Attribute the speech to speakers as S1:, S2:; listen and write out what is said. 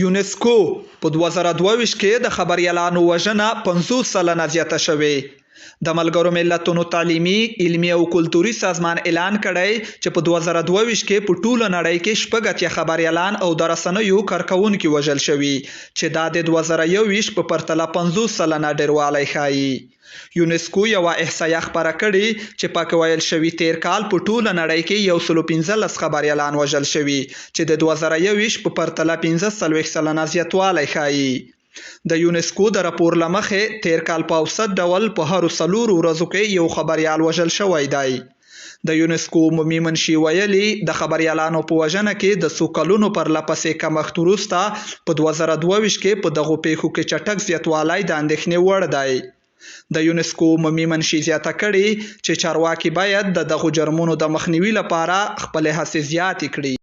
S1: یونسکو، په 2022 کې د خبریالانو وژنه 50% زیاته شوې. د ملګرو ملتونو تعلیمي، علمي او کلتوري سازمان اعلان کړی چې په 2022 کې په ټوله نړۍ کې 86 خبریالان او د رسنیو کارکوونکي وژل شوي، چې دا د 2021 په پرتله 50% ډېروالی ښيي. یونسکو یوه احصایه خپره کړې چې پکې ویل شوي تېر کال په ټوله نړۍ کې 115 خبریالان وژل شوي، چې د 2021 په پرتله 45% زیاتوالی ښيي. د یونسکو د راپور له مخې تېر کال په اوسط ډول په هرو څلورو ورځو کې یو خبریال وژل شوی دی. د یونسکو عمومي منشي ویلي، د خبریالانو په وژنه کې د څو کلونو پرلهپسې کمښت وروسته په 2022 کې په دغو پېښو کې چټک زیاتوالی د اندېښنې وړ دی. د یونسکو عمومي منشي زیاته کړې چې چارواکي باید د دغو جرمونو د مخنیوي لپاره خپلې هڅې زیاتې کړي.